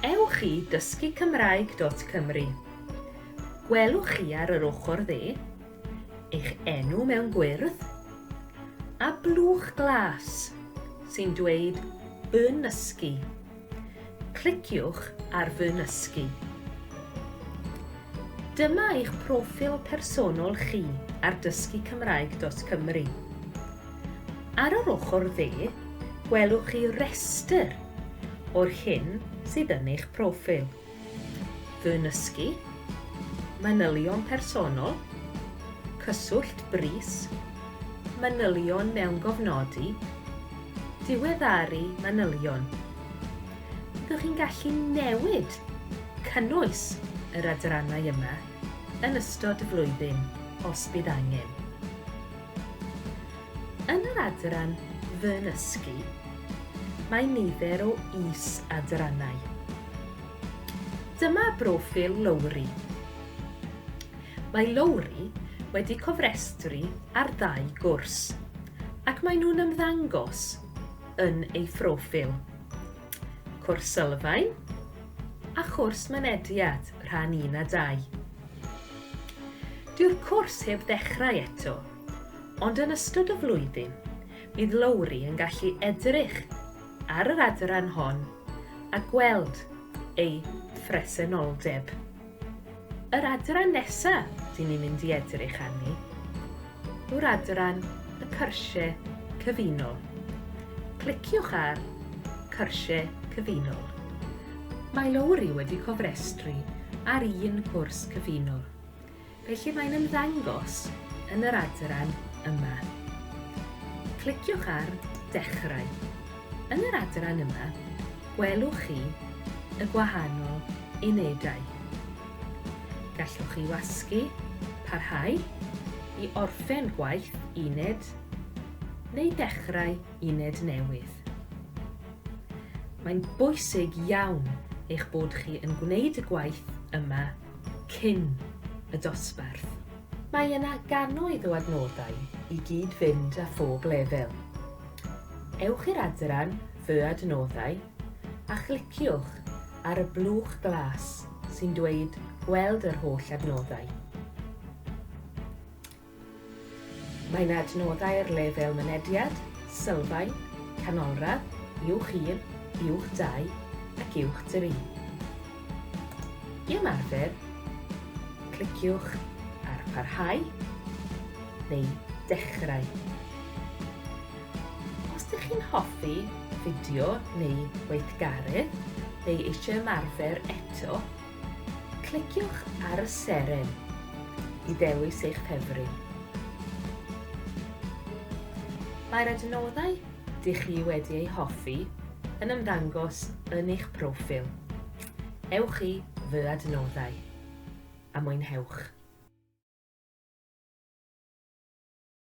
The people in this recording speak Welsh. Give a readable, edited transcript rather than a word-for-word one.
Ewch i dysgucymraeg.cymru. Gwelwch chi ar yr ochr dde eich enw mewn gwyrdd a blwch glas sy'n dweud Fy Nysgu. Cliciwch ar Fy Nysgu. Dyma eich proffil personol chi ar dysgucymraeg.cymru. Ar yr ochr dde, gwelwch chi restr o'r hyn sydd yn eich proffil. Fy nysgu, manylion personol, cyswllt brys, manylion mewngofnodi, diweddaru manylion. Byddwch chi'n gallu newid cynnwys yr adrannau yma yn ystod y flwyddyn os bydd angen. Yn yr adran Fy Nysgu, mae nifer o is-adrannau. Dyma broffil Lowri. Mae Lowri wedi cofrestru ar ddau gwrs, ac maen nhw'n ymddangos yn ei phroffil. Cwrs Sylfaen a chwrs Mynediad rhan 1 a 2. Dyw'r cwrs heb ddechrau eto, ond yn ystod y flwyddyn, bydd Lowri yn gallu edrych ar yr adran hon a gweld ei phresenoldeb. Yr adran nesa dyn ni'n mynd i edrych arni yw'r adran y cyrsiau cyfunol. Cliciwch ar Cyrsiau Cyfunol. Mae Lowri wedi cofrestru ar un cwrs cyfunol, felly mae'n ymddangos yn yr adran yma. Cliciwch ar Dechrau. Yn yr adran yma, gwelwch chi y gwahanol unedau. Gallwch chi wasgu Parhau i orffen gwaith uned neu ddechrau uned newydd. Mae'n bwysig iawn eich bod chi yn gwneud y gwaith yma cyn y dosbarth. Mae yna gannoedd o adnoddau i gyd-fynd â phob lefel. Ewch i'r adran Fy Adnoddau a chliciwch ar y blwch glas sy'n dweud Gweld yr holl adnoddau. Mae'n adnoddau ar lefel mynediad, sylfaen, canolradd, uwch 1, uwch 2 ac uwch 3. I ymarfer, cliciwch ar Parhau neu Dechrau. Os ydych chi'n hoffi fideo neu weithgaredd neu eisiau ymarfer eto, Cliciwch ar y seren i ddewis eich ffefryn. Mae'r adnoddau dych chi wedi eu hoffi yn ymddangos yn eich proffil. Ewch i Fy Adnoddau a mwynhewch!